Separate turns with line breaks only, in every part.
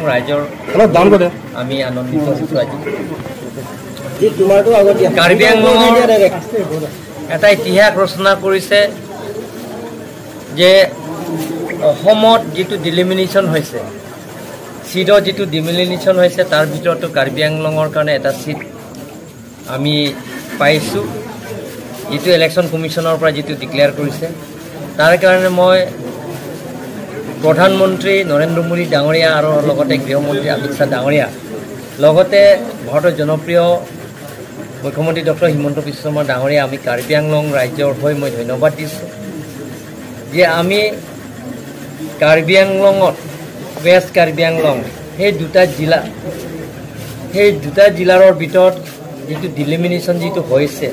ৰাইজৰ আমি আনন্দিত হৈছোঁ। আজি কাৰ্বি আংলঙৰ এটা ইতিহাস ৰচনা কৰিছে যে অসমত যিটো ডিলিমিনেশ্যন হৈছে, চিটৰ যিটো ডিলিমিনেশ্যন হৈছে, তাৰ ভিতৰতো কাৰ্বি আংলঙৰ কাৰণে এটা চিট আমি পাইছোঁ, যিটো ইলেকশ্যন কমিশ্যনৰ পৰা যিটো ডিক্লেয়াৰ কৰিছে। তাৰ কাৰণে মই প্ৰধানমন্ত্ৰী নৰেন্দ্ৰ মোদী ডাঙৰীয়া আৰু লগতে গৃহমন্ত্ৰী অমিত শ্বাহ ডাঙৰীয়া, লগতে ভাৰতৰ জনপ্ৰিয় মুখ্যমন্ত্ৰী ডক্টৰ হিমন্ত বিশ্ব শৰ্মা ডাঙৰীয়া, আমি কাৰ্বি আংলং ৰাজ্যৰ হৈ মই ধন্যবাদ দিছোঁ যে আমি কাৰ্বি আংলঙত ৱেষ্ট কাৰ্বি আংলং সেই দুটা জিলাৰ ভিতৰত যিটো ডিলিমিনেশ্যন যিটো হৈছে,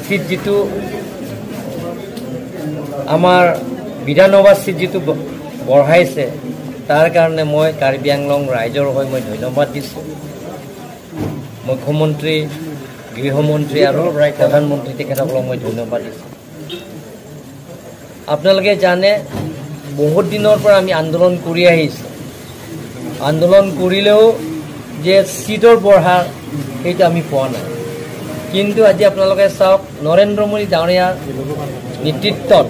চিট যিটো আমাৰ বিধানসভা চিট যিটো বঢ়াইছে, তাৰ কাৰণে মই কাৰ্বি আংলং ৰাইজৰ হৈ মই ধন্যবাদ দিছোঁ। মুখ্যমন্ত্ৰী, গৃহমন্ত্ৰী আৰু প্ৰধানমন্ত্ৰী তেখেতসকলক মই ধন্যবাদ দিছোঁ। আপোনালোকে জানে বহুত দিনৰ পৰা আমি আন্দোলন কৰি আহিছোঁ। আন্দোলন কৰিলেও যে চিটৰ বঢ়া সেইটো আমি পোৱা নাই, কিন্তু আজি আপোনালোকে চাওক নৰেন্দ্ৰ মোদী ডাঙৰীয়াৰ নেতৃত্বত,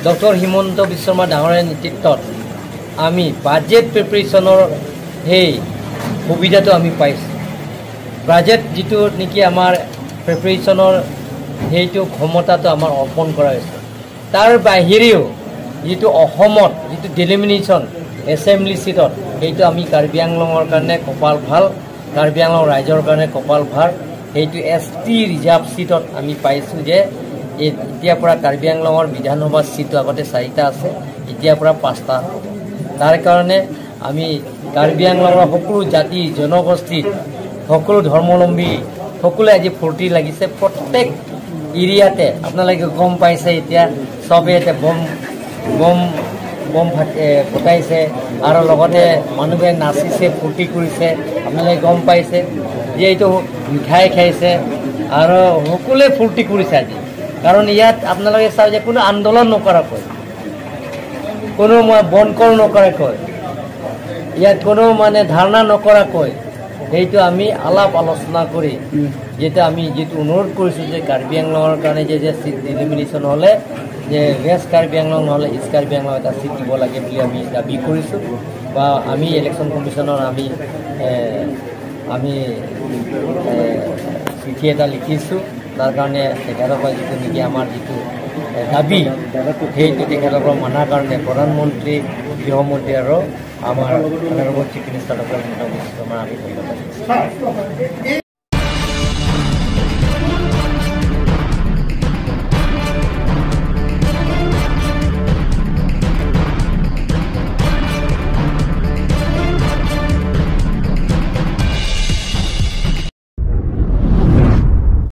ডক্টৰ হিমন্ত বিশ্ব শৰ্মা ডাঙৰীয়াৰ নেতৃত্বত আমি বাজেট প্ৰিপেৰেশ্যনৰ সেই সুবিধাটো আমি পাইছোঁ। বাজেট যিটো নেকি আমাৰ প্ৰিপেৰেশ্যনৰ সেইটো ক্ষমতাটো আমাৰ অৰ্পণ কৰা হৈছে। তাৰ বাহিৰেও যিটো অসমত যিটো ডিলিমিনেশ্যন এছেম্বলি চিটত, সেইটো আমি কাৰ্বি আংলঙৰ কাৰণে কপাল ভাল, কাৰ্বি আংলং ৰাইজৰ কাৰণে কপাল ভাল, সেইটো এছ টি ৰিজাৰ্ভ চিটত আমি পাইছোঁ যে এতিয়াৰ পৰা কাৰ্বি আংলঙৰ বিধানসভা চিটটো আগতে 4টা আছে, এতিয়াৰ পৰা 5টা হ'ব। তাৰ কাৰণে আমি কাৰ্বি আংলঙৰ সকলো জাতি জনগোষ্ঠী, সকলো ধৰ্মাৱলম্বী সকলোৱে আজি ফূৰ্তি লাগিছে। প্ৰত্যেক এৰিয়াতে আপোনালোকে গম পাইছে, এতিয়া চবে এতিয়া বম বম বম ফুটাইছে আৰু লগতে মানুহবোৰে নাচিছে, ফূৰ্তি কৰিছে। আপোনালোকে গম পাইছে যে এইটো মিঠাই খাইছে আৰু সকলোৱে ফূৰ্তি কৰিছে আজি। কাৰণ ইয়াত আপোনালোকে চাওক যে কোনো আন্দোলন নকৰাকৈ, কোনো বনকল নকৰাকৈ, ইয়াত কোনো মানে ধাৰণা নকৰাকৈ সেইটো আমি আলাপ আলোচনা কৰি যেতিয়া আমি যিটো অনুৰোধ কৰিছোঁ যে কাৰ্বি আংলঙৰ কাৰণে যে চিট ডিলিমিনেশ্যন হ'লে যে ৱেষ্ট কাৰ্বি আংলং নহ'লে ইষ্ট কাৰ্বি আংলং এটা চিট দিব লাগে বুলি আমি দাবী কৰিছোঁ, বা আমি ইলেকশ্যন কমিশ্যনৰ আমি আমি চিঠি এটা লিখিছোঁ। তাৰ কাৰণে তেখেতৰ পৰা যিটো নেকি আমাৰ যিটো দাবী সেইটো তেখেতৰ পৰা মানাৰ কাৰণে প্ৰধানমন্ত্ৰী, গৃহমন্ত্ৰী আৰু আমাৰ honourable chief minister doctor Himanta Biswa Sarma আমি ধন্যবাদ দিছোঁ।